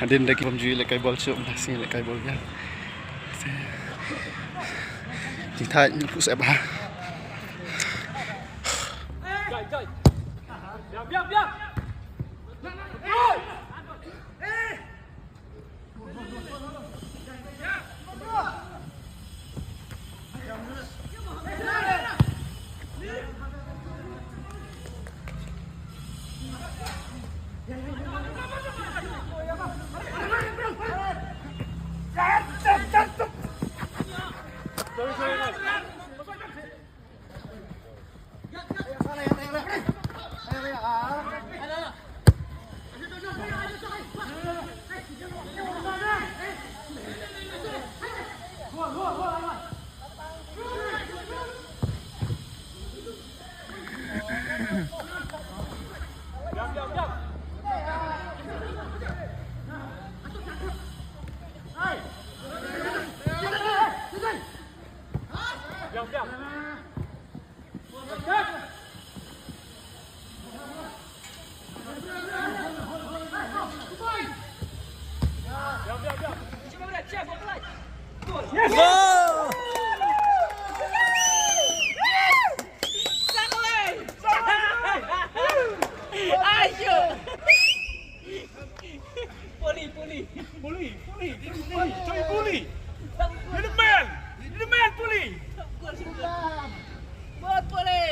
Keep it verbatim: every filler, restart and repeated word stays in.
Hadien da ki bym ju lehkai bol shuh, mynta sngi lehkai bol biang. Jingthait ngi pus ep ha. Puli, puli, puli, puli, puli. You're the man. You're the man, puli. Buat puli.